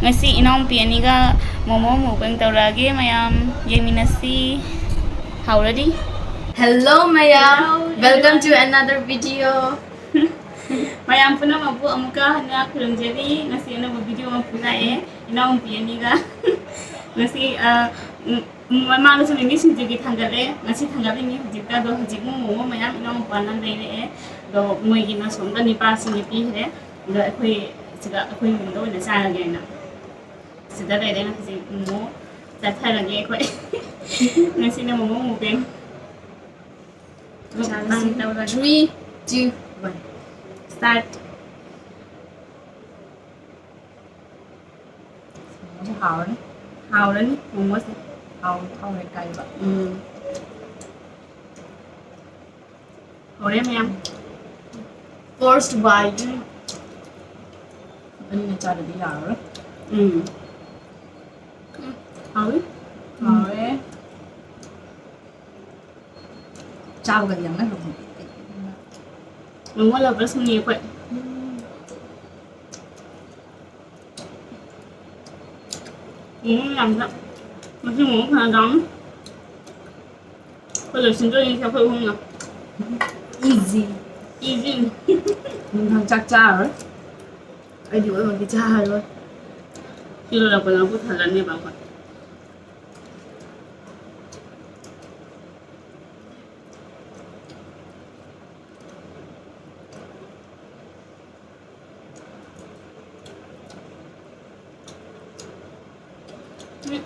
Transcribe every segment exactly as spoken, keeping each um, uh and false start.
ꯉꯁꯤ ꯏꯅꯥꯎꯄꯤ ꯑꯅꯤꯒ ꯃꯣꯃꯣ ꯃꯨꯛꯕꯥꯡ ꯇꯧꯔꯛꯑꯒꯦ, ꯃꯌꯥꯝ ꯌꯦꯡꯃꯤꯟꯅꯁꯤ꯫ ꯍꯧꯔꯗꯤ꯫ Hello ꯃꯌꯥꯝ, hello, welcome to another video. ꯃꯌꯥꯝ ꯄꯨꯝꯅꯃꯛꯄꯨ ꯑꯃꯨꯛꯀ ꯍꯟꯅ ꯈꯨꯔꯨꯝꯖꯔꯤ꯫ ꯉꯁꯤ ꯑꯅꯧꯕ video ꯑꯃ ꯄꯨꯔꯛꯑꯦ ꯏꯅꯥꯎꯄꯤ ꯑꯅꯤꯒ꯫ ꯉꯁꯤ, ꯑ, ꯎꯝ, ꯃꯃꯥꯡꯗꯁꯨ ꯃꯤꯃꯤ ꯁꯤꯡꯖꯨꯒꯤ ꯊꯥꯡꯒꯠꯂꯦ, ꯉꯁꯤ ꯊꯥꯡꯒꯠꯂꯤꯅꯤ ꯍꯧꯖꯤꯛꯇ꯫ ꯑꯗꯣ ꯍꯧꯖꯤꯛ ꯃꯣꯃꯣ ꯃꯌꯥꯝ ꯏꯅꯥꯎꯄꯥꯅ ꯂꯩꯔꯛꯑꯦ꯫ ꯑꯗꯣ ꯃꯣꯏꯒꯤꯅ ꯁꯣꯝꯗ ꯅꯤꯄꯥꯁꯤꯡꯒꯤ ꯄꯤꯈ꯭ꯔꯦ꯫ ꯑꯗꯣ ꯑꯩꯈꯣꯏ ꯁꯤꯗ ꯑꯩꯈꯣꯏ ꯌꯨꯝꯗ ꯑꯣꯏꯅ ꯆꯥꯔꯒꯦꯅ ꯁꯤꯗ ꯂꯩꯔꯦ꯫ ꯍꯧꯖꯤꯛ ꯃꯣꯃꯣ ꯆꯥꯊꯔꯒꯦ ꯑꯩꯈꯣꯏ꯫ ꯉꯁꯤꯅ ꯃꯣꯃꯣ ꯃꯨꯛꯕꯥꯡ꯫ ꯆꯥꯔꯁꯤ꯫ ꯃꯨꯛꯕꯥꯡ ꯇꯧꯔꯒꯦ꯫ Three, two, one. Start. ꯃꯣꯃꯣꯁꯦ ꯍꯥꯎꯔꯅꯤ꯫ ꯍꯥꯎꯔꯅꯤ ꯃꯣꯃꯣꯁꯦ꯫ ꯍꯥꯎ-, ꯍꯥꯎꯔꯦ ꯀꯥꯏꯕ꯫ ꯎꯝ꯫ ꯍꯥꯎꯔꯦ ꯃꯌꯥꯝ꯫ Forced by. ꯑꯅꯤꯅ ꯆꯥꯗꯗꯤ ꯌꯥꯔꯔꯣꯏ꯫ ꯎꯝ꯫ ꯎꯝ, ꯍꯥꯎꯋꯤ꯫ ꯍꯥꯎꯔꯦ꯫ ꯆꯥꯕꯒꯗꯤ ꯌꯥꯝꯅ ꯍꯥꯎꯋꯤ꯫ ꯃꯣꯃꯣ lovers ꯅꯤ ꯑꯩꯈꯣꯏ꯫ ꯎꯝ꯫ ꯎꯝ, ꯌꯥꯝꯅ꯫ ꯃꯁꯤ ꯃꯣꯃꯣ ꯐꯅ ꯆꯥꯎꯅꯤ꯫ ꯑꯩꯈꯣꯏ ꯂꯣꯏꯁꯤꯟꯗꯣꯏꯅꯤ ꯑꯩꯈꯣꯏ ꯑꯍꯨꯝꯅ꯫ Easy. Easy. ꯅꯨꯡꯗꯥꯡ ꯆꯥꯛ ꯆꯥꯔꯔꯣꯏ꯫ ꯑꯩꯗꯤ ꯑꯣꯏꯃꯛꯇꯤ ꯆꯥꯔꯔꯣꯏ꯫ ꯁꯤ ꯂꯣꯏꯔꯛꯄꯗ ꯄꯨꯛ ꯊꯜꯂꯅꯦꯕ ꯑꯩꯈꯣꯏ꯫ ꯎꯝ,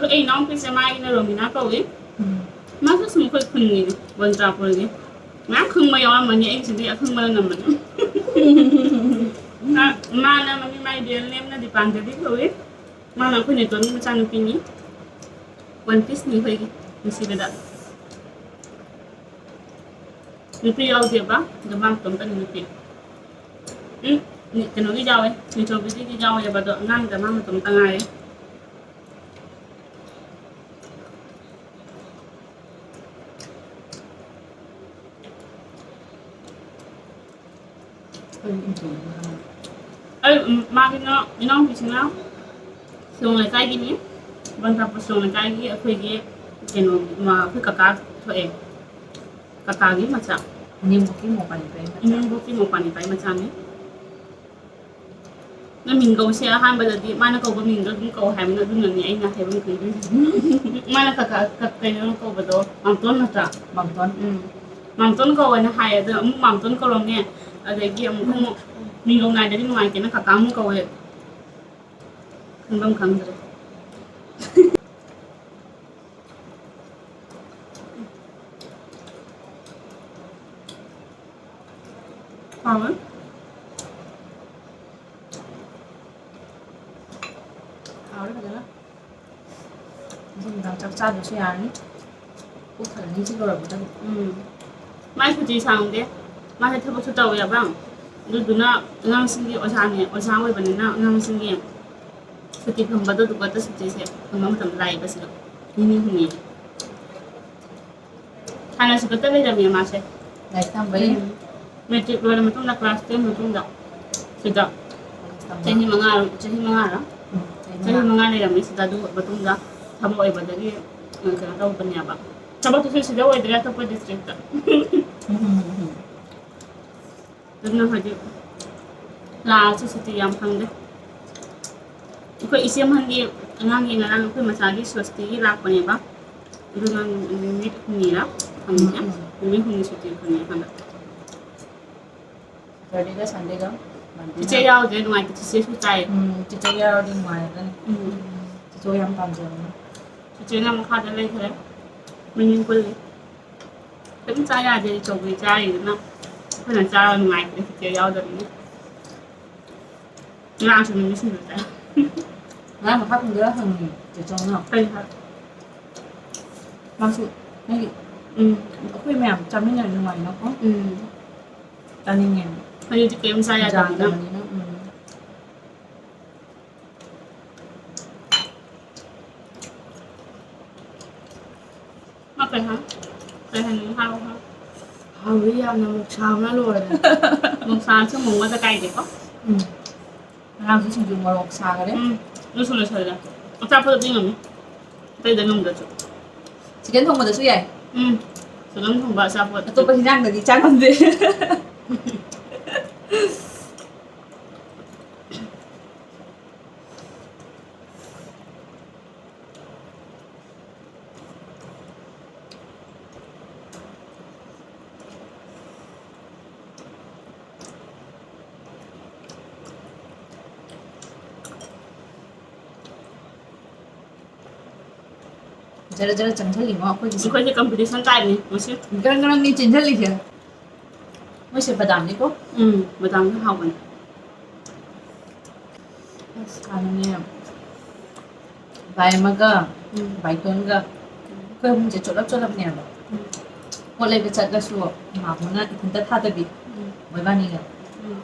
ꯑꯩ ꯏꯅꯥꯎꯄꯤꯁꯦ ꯃꯥꯒꯤꯅ ꯔꯣꯃꯤꯅꯥ ꯀꯧꯏ꯫ ꯎꯝ꯫ ꯃꯥꯁꯨ ꯁꯨꯝ ꯑꯩꯈꯣꯏ ꯈꯨꯟꯒꯤꯅꯤ, ꯕꯣꯟꯆꯥꯄꯨꯔꯒꯤ꯫ ꯃꯌꯥꯝ ꯈꯪꯕ ꯌꯥꯎꯔꯝꯃꯅꯤ, ꯑꯩꯁꯤꯗꯤ ꯑꯈꯪꯕꯅ ꯅꯝꯕꯅꯤ꯫ ꯃꯥ-, ꯃꯥꯅ ꯃꯃꯤꯡ ꯃꯥꯏ real name ꯅ ꯗꯤꯄꯥꯟꯖꯂꯤ ꯀꯧꯏ꯫ ꯃꯥꯅ ꯑꯩꯈꯣꯏ ꯅꯦꯇꯣꯟꯒꯤ ꯃꯆꯥꯅꯨꯄꯤꯅꯤ꯫ One piece ꯅꯤ ꯑꯩꯈꯣꯏꯒꯤ ꯅꯨꯡꯁꯤꯕꯗ꯫ ꯅꯨꯄꯤ ꯌꯥꯎꯗꯦꯕ, ꯑꯗꯣ ꯃꯥ ꯃꯇꯣꯝꯇꯅꯤ ꯅꯨꯄꯤ꯫ ꯎꯝ, ꯀꯩꯅꯣꯒꯤ ꯌꯥꯎꯋꯦ, ꯅꯤꯡꯊꯧꯕꯤꯒꯤꯗꯤ ꯌꯥꯎꯋꯦꯕ, ꯑꯗꯣ ꯑꯉꯥꯡꯗ ꯃꯥ ꯃꯇꯣꯝꯇ ꯉꯥꯏꯔꯦ꯫ ꯑꯩ, ꯎꯝ, ꯃꯥꯒꯤꯅ, ꯏꯅꯥꯎꯄꯤꯁꯤꯅ ꯁꯤꯂꯣꯡ ꯂꯩꯀꯥꯏꯒꯤꯅꯤ꯫ ꯕꯟꯊꯥꯄꯨꯔ ꯁꯤꯂꯣꯡ ꯂꯩꯀꯥꯏꯒꯤ ꯑꯩꯈꯣꯏꯒꯤ ꯀꯩꯅꯣ, ꯃ-, ꯑꯩꯈꯣꯏ ꯀꯀꯥ ꯊꯣꯛꯑꯦ꯫ ꯀꯀꯥꯒꯤ ꯃꯆꯥ꯫ ꯏꯅꯦꯝꯕꯣꯛꯀꯤ ꯃꯧꯄꯥ ꯅꯤꯄꯥꯏ ꯃꯆꯥ꯫ ꯏꯅꯦꯝꯕꯣꯛꯀꯤ ꯃꯧꯄꯥ ꯅꯤꯄꯥꯏ ꯃꯆꯥꯅꯤ꯫ ꯅꯪ ꯃꯤꯡ ꯀꯧꯁꯦ ꯑꯍꯥꯟꯕꯗꯗꯤ ꯃꯥꯅ ꯀꯧꯕ ꯃꯤꯡꯗꯣ ꯑꯗꯨꯝ ꯀꯧ ꯍꯥꯏꯕꯅ, ꯑꯗꯨꯅꯅꯦ ꯑꯩꯅ ꯍꯥꯏꯐꯝ ꯈꯪꯗ꯭ꯔꯤꯁꯦ꯫ ꯃꯥꯅ ꯀꯀꯥ, ꯀ-, ꯀꯩꯅꯣ ꯀꯧꯕꯗꯣ, ꯃꯥꯝꯇꯣꯟ ꯅꯠꯇ꯭ꯔꯥ? ꯃꯥꯝꯇꯣꯟ꯫ ꯎꯝ꯫ ꯃꯥꯝꯇꯣꯟ ꯀꯧꯋꯦꯅ ꯍꯥꯏꯌꯦ, ꯑꯗꯣ ꯑꯃꯨꯛ ꯃꯥꯝꯇꯣꯟ ꯀꯧꯔꯝꯃꯦ, ꯑꯗꯒꯤ ꯑꯃꯨꯛ, ꯑꯃꯨꯛ ꯃꯤꯡꯒꯧ ꯅꯥꯏꯗꯗꯤ ꯅꯨꯡꯉꯥꯏꯇꯦꯅ ꯀꯀꯥ ꯑꯃꯨꯛ ꯀꯧꯋꯦ꯫ ꯈꯪꯐꯝ ꯈꯪꯗ꯭ꯔꯦ꯫ ꯍꯥꯎꯋꯦ꯫ ꯍꯥꯎꯔꯦ ꯐꯖꯅ꯫ ꯉꯁꯤ ꯅꯨꯡꯗꯥꯡ ꯆꯥꯛ ꯆꯥꯗ꯭ꯔꯁꯨ ꯌꯥꯔꯅꯤ꯫ ꯄꯨꯛ ꯊꯜꯂꯅꯤ ꯁꯤ ꯂꯣꯏꯔꯛꯄꯗ꯫ ꯎꯝ꯫ ꯃꯥꯏ ꯁꯨꯇꯤ ꯁꯥꯡꯗꯦ꯫ ꯃꯥꯁꯦ ꯊꯕꯛꯁꯨ ꯇꯧꯋꯦꯕ꯫ ꯑꯗꯨꯗꯨꯅ ꯑꯉꯥꯡꯁꯤꯡꯒꯤ ꯑꯣꯖꯥꯅꯦ꯫ ꯑꯣꯖꯥ ꯑꯣꯏꯕꯅꯤꯅ ꯑꯉꯥꯡꯁꯤꯡꯒꯤ ꯁꯨꯇꯤ ꯐꯪꯕꯗꯣ ꯑꯗꯨꯒ ꯁꯨꯇꯤꯁꯦ ꯐꯪꯕ ꯃꯇꯝꯗ ꯂꯥꯛꯑꯦꯕ ꯁꯤꯗ꯫ ꯅꯤꯅꯤ ꯍꯨꯝꯅꯤ꯫ ꯍꯥꯟꯅ ꯁꯤꯗꯇ ꯂꯩꯔꯝꯃꯦ ꯃꯥꯁꯦ꯫ ꯂꯥꯏꯔꯤꯛ ꯇꯝꯕꯩ? ꯎꯝ꯫ ꯃꯦꯇ꯭ꯔꯤꯛ ꯂꯣꯏꯔ ꯃꯇꯨꯡꯗ, ꯀ꯭ꯂꯥꯁ ꯇꯦꯟ ꯃꯇꯨꯡꯗ ꯁꯤꯗ ꯀꯣꯂꯦꯖ ꯇꯝꯕ? ꯆꯍꯤ ꯃꯉꯥ, ꯆꯍꯤ ꯃꯉꯥꯔ? ꯎꯝ, ꯆꯍꯤ ꯆꯍꯤ ꯃꯉꯥ꯫ ꯃꯉꯥ ꯂꯩꯔꯝꯃꯦ ꯁꯤꯗ꯫ ꯑꯗꯨ ꯃꯇꯨꯡꯗ ꯊꯕꯛ ꯑꯣꯏꯕꯗꯒꯤ, ꯑ, ꯀꯩꯅꯣ ꯇꯧꯕꯅꯦꯕ꯫ ꯊꯕꯛꯇꯨꯁꯨ ꯁꯤꯗ ꯑꯣꯏꯗ꯭ꯔꯦ, ꯑꯇꯣꯞꯄ ꯗꯤꯁꯇ꯭ꯔꯤꯛꯇ꯫ ꯎꯝ, ꯎꯝ, ꯎꯝ, ꯎꯝ꯫ ꯑꯗꯨꯅ ꯍꯧꯖꯤꯛ ꯂꯥꯛꯑꯁꯨ ꯁꯨꯇꯤ ꯌꯥꯝ ꯐꯪꯗꯦ꯫ ꯑꯩꯈꯣꯏ ꯏꯆꯦ ꯑꯍꯟꯒꯤ ꯑꯉꯥꯡꯒꯤ ꯉꯔꯥꯡ ꯑꯩꯈꯣꯏ ꯃꯆꯥꯒꯤ ꯁ꯭ꯋꯁꯇꯤꯒꯤ ꯂꯥꯛꯄꯅꯦꯕ꯫ ꯑꯗꯨꯅ ꯅꯨꯃꯤꯠ ꯍꯨꯝꯅꯤꯔ ꯐꯪꯉꯦ꯫ ꯎꯝ, ꯎꯝ꯫ ꯅꯨꯃꯤꯠ ꯍꯨꯝꯅꯤ ꯁꯨꯇꯤ ꯐꯪꯉꯦ ꯍꯟꯗꯛ꯫ ꯁꯦꯇꯔꯗꯦꯒ ꯁꯟꯗꯦꯒ ꯃꯟꯗꯦꯅ꯫ ꯆꯤꯆꯦ ꯌꯥꯎꯗ꯭ꯔꯦ ꯅꯨꯡꯉꯥꯏꯇꯦ, ꯆꯤꯆꯦꯁꯨ ꯆꯥꯏ꯫ ꯎꯝ, ꯆꯤꯆꯦ ꯌꯥꯎꯔꯗꯤ ꯅꯨꯡꯉꯥꯏꯔꯗꯅꯤ꯫ ꯎꯝ꯫ ꯆꯤꯆꯦ ꯌꯥꯝ ꯄꯥꯝꯖꯕꯅꯤ꯫ ꯆꯤꯆꯦꯅ ꯃꯈꯥꯗ ꯂꯩꯈ꯭ꯔꯦ꯫ ꯃꯅꯤꯡ ꯀꯨꯜꯂꯤ꯫ ꯀꯩꯝ ꯆꯥ ꯌꯥꯗꯦ, ꯆꯧꯀ꯭ꯔꯤ ꯆꯥꯔꯤꯗꯨꯅ꯫ ꯑꯩꯈꯣꯏꯅ ꯆꯥꯕ ꯅꯨꯡꯉꯥꯏꯇ꯭ꯔꯦ, ꯆꯤꯆꯦ ꯌꯥꯎꯗꯕꯅꯤꯅ꯫ ꯉꯔꯥꯡꯁꯨ ꯃꯤꯃꯤ ꯁꯤꯡꯖꯨ ꯆꯥꯏ꯫ ꯉꯔꯥꯡ ꯃꯈꯥ ꯀꯨꯝꯊꯔ ꯍꯪꯉꯦ, ꯆꯦ ꯆꯧꯅ꯫ ꯀꯩ ꯍꯥꯏ? ꯃꯥꯁꯨ, ꯅꯪꯒꯤ, ꯎꯝ, ꯑꯩꯈꯣꯏ ꯃꯌꯥꯝ ꯆꯥꯃꯤꯟꯅꯔꯗꯤ ꯅꯨꯡꯉꯥꯏꯅꯀꯣ꯫ ꯎꯝ꯫ ꯆꯥꯅꯤꯡꯉꯦ꯫ ꯍꯧꯖꯤꯛꯇꯤ ꯀꯩꯝ ꯆꯥ ꯌꯥꯗꯕꯅꯤꯅ꯫ ꯌꯥꯗꯕꯅꯤꯅ, ꯎꯝ꯫ ꯃꯥ ꯀꯩ ꯍꯥꯏ? ꯀꯩ ꯍꯥꯏꯅꯤꯡꯉꯤ ꯍꯥꯏꯔꯣ, ꯍꯥꯏꯔꯣ꯫ ꯍꯥꯎꯋꯤ ꯌꯥꯝꯅ, ꯃꯣꯛꯁꯥ ꯑꯃ ꯂꯣꯏꯔꯦ꯫ ꯃꯣꯛꯁꯥꯁꯨ ꯃꯣꯃꯣꯗ ꯀꯥꯏꯗꯦꯀꯣ? ꯎꯝ꯫ ꯉꯔꯥꯡꯁꯨ ꯁꯤꯡꯖꯨ ꯃꯣꯔꯣꯛ ꯁꯥꯈꯔꯦ꯫ ꯎꯝ, ꯑꯗꯨꯁꯨ ꯂꯣꯏꯁꯜꯂꯦ꯫ ꯑꯆꯥꯄꯣꯠꯇꯤ ꯉꯝꯃꯤ꯫ ꯑꯇꯩꯗ ꯉꯝꯗ꯭ꯔꯁꯨ꯫ ꯆꯤꯀꯟ ꯊꯣꯡꯕꯗꯁꯨ ꯌꯥꯏ꯫ ꯎꯝ, ꯆꯤꯀꯟ ꯊꯣꯡꯕ ꯑꯆꯥꯄꯣꯠ꯫ ꯑꯇꯣꯞꯄ ꯍꯤꯟꯖꯥꯡꯗꯗꯤ ꯆꯥ ꯉꯝꯗꯦ꯫ ꯖꯔ ꯖꯔ ꯆꯪꯁꯤꯜꯂꯤꯉꯣ ꯑꯩꯈꯣꯏꯒꯤꯁꯦ꯫ ꯑꯩꯈꯣꯏꯁꯦ competition ꯇꯥꯏꯞꯅꯤ ꯉꯁꯤ꯫ ꯒꯔꯪ ꯒꯔꯪꯅꯤ ꯆꯦꯟꯁꯤꯜꯂꯤꯁꯦ꯫ ꯃꯣꯏꯁꯦ ꯕꯗꯥꯝꯅꯤꯀꯣ꯫ ꯎꯝ, ꯕꯗꯥꯝꯁꯨ ꯍꯥꯎꯕꯅꯤ꯫ ꯑꯁ, ꯍꯥꯟꯅꯅꯦ ꯚꯥꯏ ꯑꯃꯒ ꯎꯝ꯫ ꯚꯥꯏꯇꯣꯟꯒ ꯑꯩꯈꯣꯏ ꯑꯍꯨꯝꯁꯦ ꯆꯣꯠꯂꯞ ꯆꯣꯠꯂꯞꯅꯦꯕ꯫ ꯎꯝ꯫ ꯄꯣꯠ ꯂꯩꯕ ꯆꯠꯂꯁꯨ ꯃꯥꯃꯣꯅ ꯏꯊꯟꯇ ꯊꯥꯗꯕꯤ ꯎꯝ꯫ ꯃꯣꯏꯕꯥꯅꯤꯒ꯫ ꯎꯝ꯫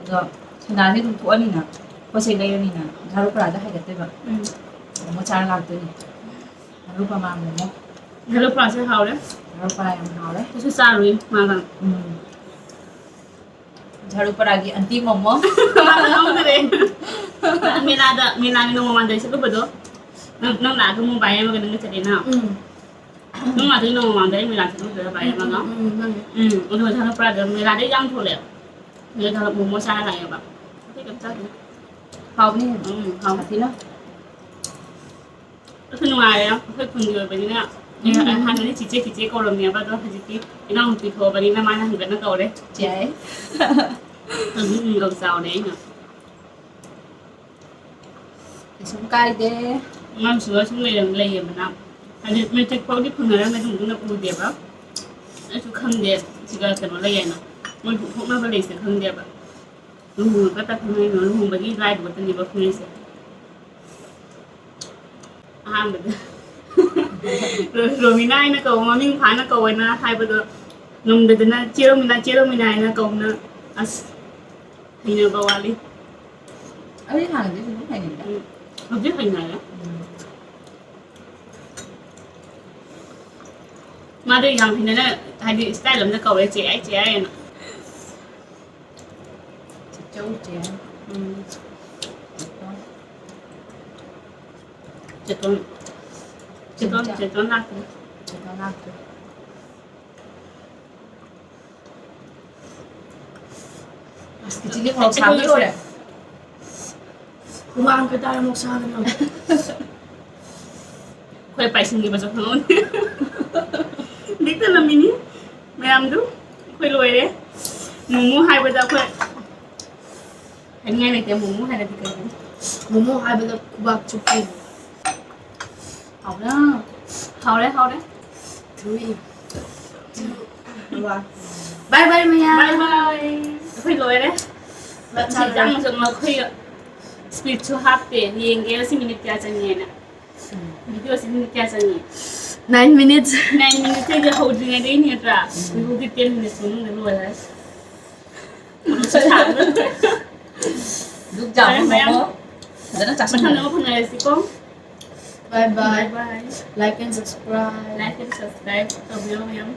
ꯑꯗꯣ ꯁꯅꯥꯁꯦ ꯑꯗꯨꯝ ꯊꯣꯛꯑꯅꯤꯅ ꯄꯣꯠ ꯆꯩ ꯂꯩꯔꯅꯤꯅ ꯙꯥꯔꯨꯄꯔꯥꯗ ꯍꯥꯏꯒꯠꯇꯣꯏꯕ꯫ ꯎꯝ꯫ ꯃꯣꯃꯣ ꯆꯥꯔ ꯂꯥꯛꯇꯣꯏꯅꯤ꯫ ꯙꯥꯔꯨꯄꯥ ꯃꯥ ꯃꯣꯃꯣ꯫ ꯙꯥꯔꯨꯄꯔꯥꯁꯦ ꯍꯥꯎꯔꯦ꯫ ꯙꯥꯔꯨꯄꯥ ꯌꯥꯝ ꯍꯥꯎꯔꯦ꯫ ꯑꯩꯁꯨ ꯆꯥꯔꯨꯏ ꯃꯥꯒ꯫ ꯎꯝ꯫ ꯙꯥꯔꯨꯄꯔꯥꯒꯤ ꯑꯟꯇꯤ ꯃꯣꯃꯣ꯫ ꯃꯥꯒ ꯂꯧꯗꯔꯦ꯫ ꯃꯦꯂꯥꯗ, ꯃꯦꯂꯥꯒꯤ ꯅꯣꯡꯃ ꯃꯥꯟꯗꯩ ꯆꯠꯂꯨꯕꯗꯣ꯫ ꯅꯪ, ꯅꯪ ꯂꯥꯛꯑꯒ ꯃꯣꯕꯥꯏꯜ ꯑꯃꯒ ꯅꯪꯒ ꯆꯠꯂꯦꯅ꯫ ꯎꯝ꯫ ꯅꯪ ꯂꯥꯛꯇꯣꯏ ꯅꯣꯡꯃ ꯃꯥꯟꯗꯩ ꯃꯦꯂꯥ ꯆꯠꯂꯨꯕꯗ ꯚꯥꯏ ꯑꯃꯒ꯫ ꯎꯝ, ꯎꯝ, ꯎꯝ꯫ ꯎꯝ, ꯑꯗꯨꯒ ꯙꯥꯔꯨꯄꯔꯥꯗ ꯃꯦꯂꯥꯗ ꯌꯥꯝ ꯊꯣꯛꯂꯛꯑꯦ꯫ ꯑꯗꯨꯒ ꯙꯥꯔꯨ ꯃꯣꯃꯣ ꯆꯥꯔ ꯂꯥꯛꯑꯦꯕ꯫ ꯑꯇꯩ ꯀꯩꯝ ꯆꯥꯗꯦ꯫ ꯍꯥꯎꯕꯅꯤ꯫ ꯎꯝ, ꯍꯥꯎ꯫ ꯁꯥꯊꯤꯅ꯫ ꯑꯗꯨ ꯅꯨꯡꯉꯥꯏꯔꯦ ꯑꯩꯈꯣꯏ ꯈꯨꯟꯒꯤ ꯑꯣꯏꯕꯅꯤꯅ꯫ ꯎꯝ꯫ ꯍꯥꯟꯅꯗꯤ ꯆꯤꯆꯦ ꯆꯤꯆꯦ ꯀꯧꯔꯝꯃꯦꯕ, ꯑꯗꯣ ꯍꯧꯖꯤꯛꯇꯤ ꯏꯅꯥꯎꯅꯨꯄꯤ ꯊꯣꯛꯑꯕꯅꯤꯅ ꯃꯥꯅ ꯍꯟꯒꯠꯅ ꯀꯧꯔꯦ꯫ ꯌꯥꯏ꯫ ꯍꯧꯖꯤꯛ ꯃꯤꯡꯒꯧ ꯆꯥꯎꯔꯦ ꯑꯩꯅ꯫ ꯀꯩꯁꯨꯝ ꯀꯥꯏꯗꯦ꯫ ꯑꯉꯥꯡꯁꯨ ꯁꯨꯝ ꯂꯩꯔꯝ-, ꯂꯩꯌꯦꯕꯅ꯫ ꯍꯥꯏꯗꯤ ꯃꯦꯇ꯭ꯔꯤꯛ ꯐꯥꯎꯗꯤ ꯐꯪꯅꯔꯝꯃꯦ, ꯑꯗꯨꯝ ꯎꯅ ꯎꯗꯦꯕ꯫ ꯑꯩꯁꯨ ꯈꯪꯗꯦ ꯁꯤꯗ ꯀꯩꯅꯣ ꯂꯩꯌꯦꯅ꯫ ꯃꯣꯏ ꯊꯣꯛꯅꯕ ꯂꯩꯁꯦ ꯈꯪꯗꯦꯕ꯫ ꯂꯨꯍꯣꯡꯉꯒ ꯈꯛꯇ ꯈꯪꯅꯩꯅꯣ, ꯂꯨꯍꯣꯡꯕꯒꯤ ꯂꯥꯏꯗꯨ ꯈꯛꯇꯅꯦꯕ ꯈꯪꯅꯩꯁꯦ꯫ ꯑꯍꯥꯟꯕꯗ ꯔꯣ-, ꯔꯣꯃꯤꯅꯥ ꯍꯥꯏꯅ ꯀꯧ, ꯃꯃꯤꯡ ꯐꯥꯅ ꯀꯧꯋꯦꯅ ꯍꯥꯏꯕꯗꯣ ꯉꯝꯗꯗꯅ "ꯆꯦ ꯔꯣꯃꯤꯅꯥ, ꯆꯦ ꯔꯣꯃꯤꯅꯥ" ꯍꯥꯏꯅ ꯀꯧꯅ, ꯑꯁ, ꯍꯩꯅꯕ ꯋꯥꯠꯂꯤ꯫ ꯑꯩ ꯍꯥꯟꯅꯗꯤ ꯑꯗꯨꯝ ꯍꯩꯅꯩꯗ꯫ ꯎꯝ, ꯍꯧꯖꯤꯛ ꯍꯩꯅꯔꯦ꯫ ꯎꯝ꯫ ꯃꯥꯗꯤ ꯌꯥꯝ ꯍꯩꯅꯅ, ꯍꯥꯏꯗꯤ style ꯑꯃꯗ ꯀꯧꯋꯦ, "ꯆꯦ ꯑꯥꯏ, ꯆꯦ ꯑꯥꯏ" ꯍꯥꯏꯅ꯫ ꯆꯤꯆꯧ ꯆꯦ꯫ ꯎꯝ꯫ ꯆꯦꯇꯣꯟ꯫ ꯆꯦꯇꯣꯟ, ꯆꯦꯇꯣꯟ ꯂꯥꯛꯇ꯭ꯔꯤ꯫ ꯆꯦꯇꯣꯟ ꯂꯥꯛꯇ꯭ꯔꯤ꯫ ꯑꯁ, ꯀꯤꯆꯤꯟꯒꯤ ꯃꯣꯔꯣꯛ ꯁꯥꯕꯗ ꯂꯣꯏꯔꯦ꯫ ꯍꯨꯃꯥꯡ ꯀꯇꯥꯔ ꯑꯃꯨꯛ ꯁꯥꯗꯅ꯫ ꯑꯩꯈꯣꯏ ꯄꯥꯏꯁꯤꯟꯈꯤꯕꯁꯨ ꯈꯪꯍꯧꯗꯦ꯫ ꯂꯤꯛꯇ ꯅꯝꯃꯤꯅꯤ ꯃꯌꯥꯝꯗꯨ꯫ ꯑꯩꯈꯣꯏ ꯂꯣꯏꯔꯦ꯫ ꯃꯣꯃꯣ ꯍꯥꯏꯕꯗ ꯑꯩꯈꯣꯏ ꯍꯥꯏꯅꯤꯡꯉꯥꯏ ꯂꯩꯇꯦ꯫ ꯃꯣꯃꯣ ꯍꯥꯏꯔꯗꯤ ꯀꯩꯅꯣ? ꯃꯣꯃꯣ ꯍꯥꯏꯕꯗ ꯈꯨꯕꯥꯛ ꯆꯨꯞꯄꯤ꯫ ꯍꯥꯎꯔꯦ, ꯍꯥꯎꯔꯦ, ꯍꯥꯎꯔꯦ꯫ Three, two, one. Bye bye, ꯃꯌꯥꯝ꯫ Bye bye. ꯑꯩꯈꯣꯏ ꯂꯣꯏꯔꯦ꯫ ꯃꯆꯥ ꯉꯁꯤ ꯆꯥꯛ ꯃꯁꯛ ꯑꯩꯈꯣꯏ speedꯁꯨ ꯍꯥꯞꯇꯦ꯫ ꯌꯦꯡꯒꯦ ꯉꯁꯤ minute ꯀꯌꯥ ꯆꯪꯉꯦꯅ꯫ Videoꯁꯤ minute ꯀꯌꯥ ꯆꯪꯉꯤ? Nine minutes. Nine minutes ꯍꯥꯏꯁꯦ ꯍꯧꯗ꯭ꯔꯤꯉꯩꯗꯩꯅꯦ ꯅꯠꯇ꯭ꯔꯥ? ꯎꯝ꯫ Videoꯗꯤ ten minutes ꯃꯅꯨꯡꯗ ꯂꯣꯏꯔꯦ꯫ ꯗꯨꯛ ꯆꯥꯕ ꯃꯌꯥꯝ꯫ ꯃꯣꯃꯣ ꯐꯖꯅ ꯆꯥꯁꯤꯟꯈ꯭ꯔꯦ꯫ ꯃꯊꯪꯗ ꯑꯃꯨꯛ ꯐꯪꯅꯔꯁꯤꯀꯣ꯫ Bye bye. Bye bye. Like and subscribe. Like and subscribe ꯇꯧꯕꯤꯌꯣ ꯃꯌꯥꯝ꯫